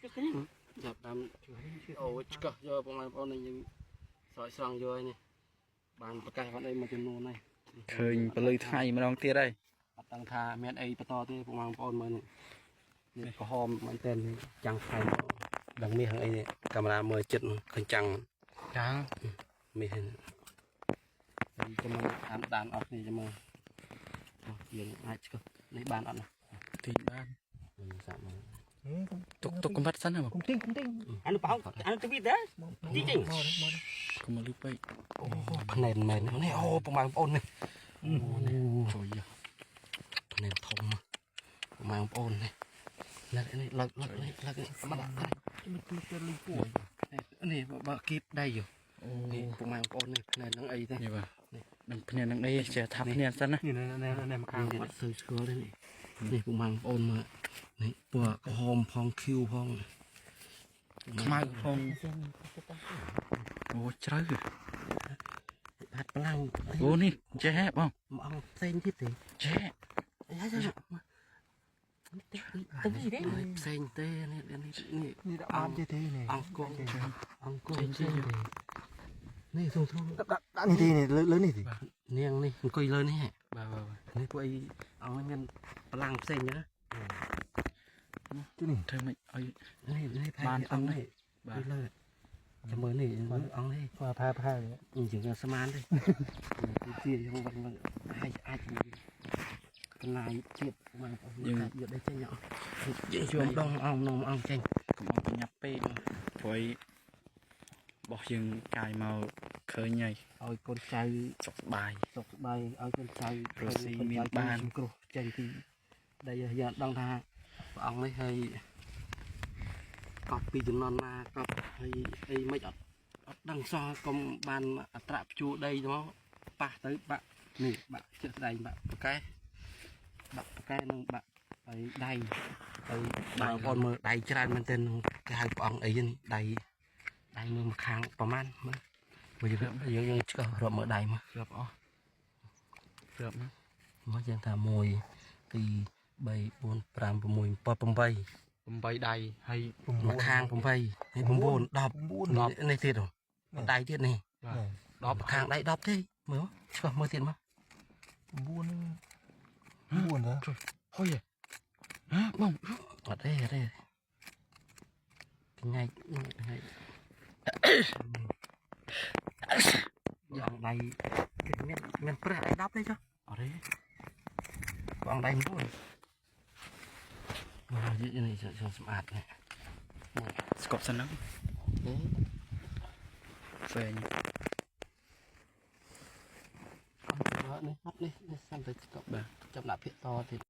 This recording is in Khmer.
ចាប់តាមអូឆ្កឹះយកបងប្អូននេះយើងស្រោចស្រង់យកហើយនេះបានប្រកាសបានអីមួយចំនួនហើយ ឃើញពលឺថ្ងៃម្ដងទៀតហើយ អត់ដឹងថាមានអីបន្តទេបងប្អូនមើលនេះនេះក្រហមមែនតើចាំងខែដឹងមាសហ្នឹងអីនេះកាមេរ៉ាមើលចិត្តឃើញចាំង ចាំង មាសហ្នឹងហើយចាំមើលតាមដានអស់គ្នាចាំមើលយើងអាចឆ្កឹះនេះបានអត់ណា ទីបាន សាក់មើល ទុកទុកកំបាត់សិនណាបង គុំទីងគុំទីង អានោះប្រហោងអានោះទៅវិញដែរទីចេញ មក កុំមកលឺពេក អូភ្នែនមែននេះអូបងប្អូននេះអូនេះ ជួយ ភ្នែនធំបងប្អូននេះនេះនេះលើកលើកនេះលើកនេះបាត់ មិនគឺទៅលីពួរ នេះបើគៀបដៃយោ អូ នេះពុកម៉ែបងប្អូននេះភ្នែននឹងអីទេ នេះបាទនឹងភ្នែននឹងអីចេះថាភ្នែនសិនណា នេះនេះនេះមកខាង ខាងអត់សូវស្គាល់ទេនេះនេះពុកម៉ែបងប្អូនមើលនេះពណ៌ក្រហមផងខៀវផង ខ្មៅផងអូជ្រៅ ហាត់ប្រឡាំង អូនេះចេះហ៎បង មកអង្គផ្សេងទៀតទេ ចេះ អីហើយ ទៅវិញដែរ ផ្សេងទេនេះនេះនេះ នេះដាក់បានទេទេនេះ អង្គអង្គផ្សេងទេនេះសុំសុំ ដាក់ដាក់នេះទេនេះលើលើនេះទេ នាងនេះអង្គុយលើនេះ បាទបាទបាទ នេះពួកអីអង្គនេះមានប្រឡាំងផ្សេងណា ទីនេះ ធ្វើម៉េចឲ្យ នេះនេះអង្គនេះ បាទ លើចាំមើលនេះអង្គនេះ ផាផាផា ជាងស្មានទេទីយើងបាត់អាចអាចកន្លាយទៀតបងប្អូនយកដៃចេញអស់យើងជួមដងអង្គនំអង្គចេញ កុំឲ្យប្រញាប់ពេកព្រោះបោះយើងកាយមកឃើញហើយ ឲ្យកូនចៅ សុខសប្បាយ សុខសប្បាយឲ្យកូនចៅ រស់ស៊ីមានបាន គ្រោះចេញពីដីយើងដឹងថាព្រះអង្គនេះហើយកប់ពីចំនួនណាកប់ហើយអីមិនអត់អត់ដឹងសោះកុំបានអត្រៈព្យួរដីមកប៉ះទៅបាក់នេះបាក់ចិត្តស្ដែងបាក់ប្រកែបាក់ប្រកែនឹងបាក់ហើយដៃហើយបងប្អូនមើលដៃច្រើនមែនទែនគេហៅព្រះអង្គអីនេះដៃដៃមើលមកខាងប្រហែលមើលមើលយើងយើងឆ្កឹះរាប់មើលដៃមក រាប់អស់រាប់ណា មកយើងថា1 2 3 4 5 6 7 8 8ដៃហើយ មកខាង8នេះ9 10 នេះទៀតដៃទៀតនេះ បាទ 10ខាងដៃ10ទេមើលឆ្កឹះមើលទៀតមក 9 9ណា ហុយហ៎បង អត់ទេអត់ទេកញ៉ៃកញ៉ៃយ៉ាងដៃគេមានមានព្រះដៃ10ទេចុះ អត់ទេ បងដៃ9មកនេះនេះសម្អាតនេះ ស្កប់សិនហ្នឹងហ្វេង នេះហត់នេះនេះសំតែស្កប់ បាទ ចំដាក់ភាកតទៀត។